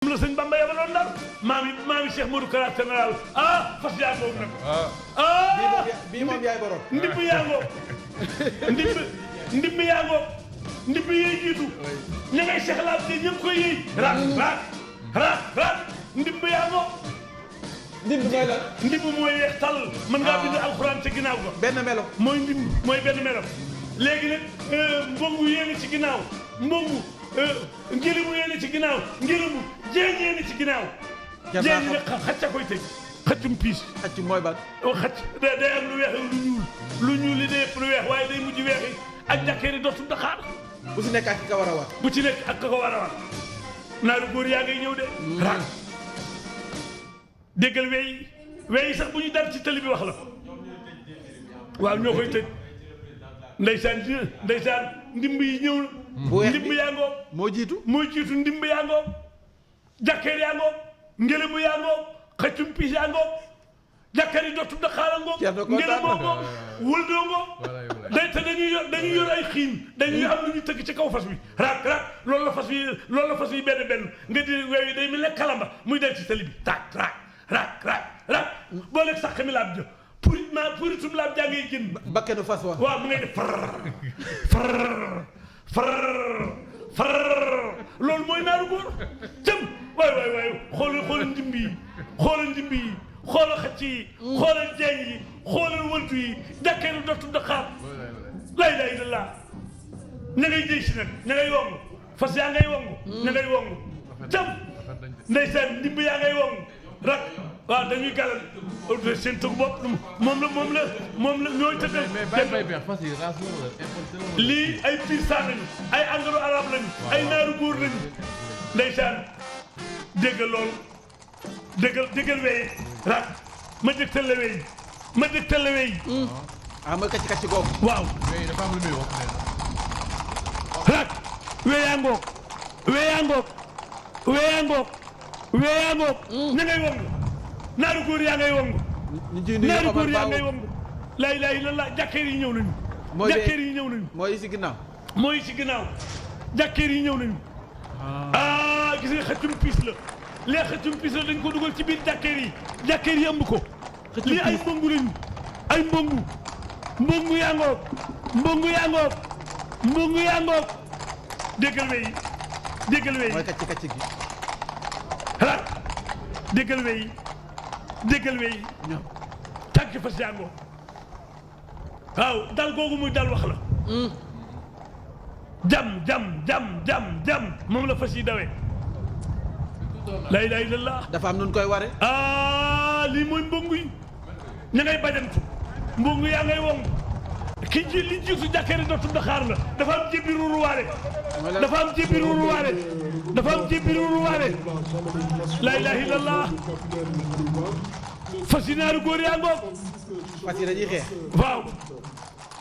moom la sëñ Bamba yabaloon daal maami Cheikh Modou Kara général fas yaa ngoog nag bii moom yaay borom ndimb yaa ngoog ndimb yaa ngoog ndimb yee jiitu ña ngay sexlaat te ñëpp koy yëy raak ndimb yaa ngoog ndimb mooy lan ndimb mooy weex tàll mën ngaa bind alxuraan ca ginnaaw ko benn melo mooy ndimb mooy benn melo léegi nag mbongu yéene ci ginnaaw mbongu ngilimu yéene ci ginnaaw ngilimu jéeñ yéene ci ginnaaw jéeñ nag xacca koy tëj xaccum piis xacc mooy ban xacc day am lu weex lu ñuul li day ëpp lu weex waaye day mujj weex yi ak jàkkeeri dootul daxaar bu ci nekk ak ki ka war a wax bu ci nekk ak ka ko war a wax naaru góor yaa ngay ñëw de raak déggal weyi sax bu ñu dal ci tali bi wax la waaw ñoo koy tëj ndeysaan ndimb yi ñëw na ndimb yaa ngoog moo jiitu ndimb yaa ngoog jàkkeer yaa ngoog ngelamu yaa ngoog xëccum piis yaa ngoog jàkkeer yi dootu daxaara ngoog ngelamoo ngoog wëldoo ngoog day te dañuy yor ay xiin dañuy am lu ñu tëgg ci kaw fas bi raak loolu la fas yi benn nga di weew yi day mel ne kalamba muy del ci tali bi taak raak boo lekk sax mi laab jë puritum laab jaa ngay génn bakkenu fas wa waaw mu ngay def far loolu mooy naaru góor jëm waay xoolal ndimb yi xoolal xacc yi xoolal jeeñ yi xoolal wëntu yi jàkkeelu dootu daxaar laa ilaaha illallaah ña ngay jëy si nag ña ngay wongu fas yaa ngay wongu ña ngay wongu jëm ndeysaan ndimb yaa ngay wongu rak waaw dañuy galal seen tëgg bopp moom la ñooy tëggal lii ay pirsan lañu ay anglo arab lañu ay naaru góor lañu ndeysaan déggal loolu déggal weyi rak ma dégtal la weyi mooy kacc googu waaw rak weyaa ngoog ña ngay wongu naaru góor yaa ngay wongu laa ilaaha illallaah jàkkeer yi ñëw nañu mooy ci ginnaaw jàkkeer yi ñëw nañu gis nga xëccum piis la dañ ko dugal ci biir jàkkeer yi ëmb ko lii ay mbongu lañu ay mbongu yaa ngoog déggal wey mooy kacc gi rak déggal wey tànk fas yaa ngoog waaw dal googu muy dal wax la jam moom la fas yi dawee laa ilaaha illallaah dafa am nun koy ware lii mooy mbongu yi ña ngay bajantu mbongu yaa ngay wong li jiitu jàkkeeri dootu daxaar la dafa am jébbi ruuruwaale laa ilaaha illallaah fas yi naaru góor yaa ngoog fas yi dañuy xeex waaw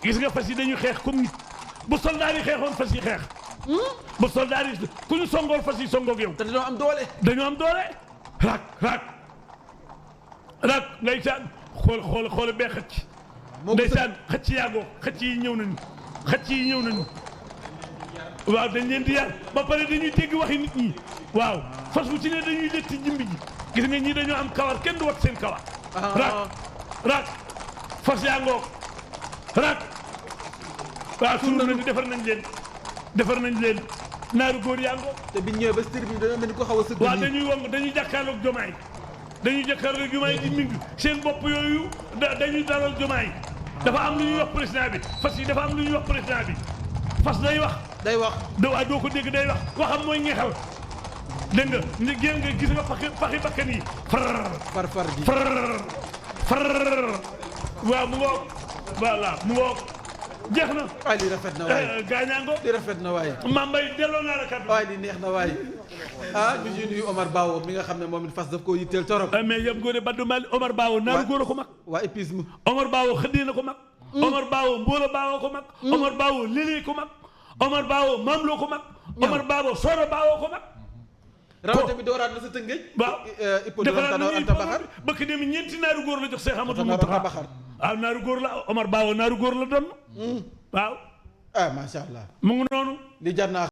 gis nga fas yi dañuy xeex comme nit bu soldaar yi xeexoon fas yi xeex bu soldaar yi ku ñu songool fas yi songoog yow te dañoo am doole rak ndeysaan xool bee xëcc ndeysaan xëcc yaa ngoog xëcc yi ñëw nañu waaw dañ leen di yar ba pare dañuy dégg waxi nit ñi waaw fas bu ci ne dañuy letti jimbi ji gis nga ñii dañoo am kawar kenn du wat seen kawar rak fas yaa ngoog rak waaw suur nañu defar nañ leen naaru góor yaa ngoog te biñ ñëwee ba stir bi dañoo mel ni ko xaw a sëgg waaw dañuy jàkkaarloog jomaay di ming seen bopp yooyu dañuy dalal jomaay dafa am lu ñuy wax président bi fas yi dafa am lu ñuy wax président bi fas day wax doo ko dégg day wax waxam mooy ñeexal dégg nga gis nga paxi bakkan yi far waaw mu ngoog jeex na waay li rafet na waay gaañaango li rafet na waay Mambay delloo naa la kàddu waay li neex na waay ñu ngi nuyu Omar Bawo mi nga xam ne moom it fas daf koo yitteel torop mais yam góore baddu mali Omar Bawo naaru góor a ko mag waa épisme Omar Bawo xëddee na ko mag Omar Bawo Mboola Bawo ko mag Omar Bawo Lélé ko mag Omar Bawo Mamlo ko mag Omar Bawo Soro Bawo ko mag rawate bi dooraat na sa tëngeej waaw defaraat bëkk dem ñeenti naaru góor la jox Seex Amadu Muntaxa waaw naaru góor la Omar Bawo naaru góor la doon waaw macha allah mu ngi noonu li jar naa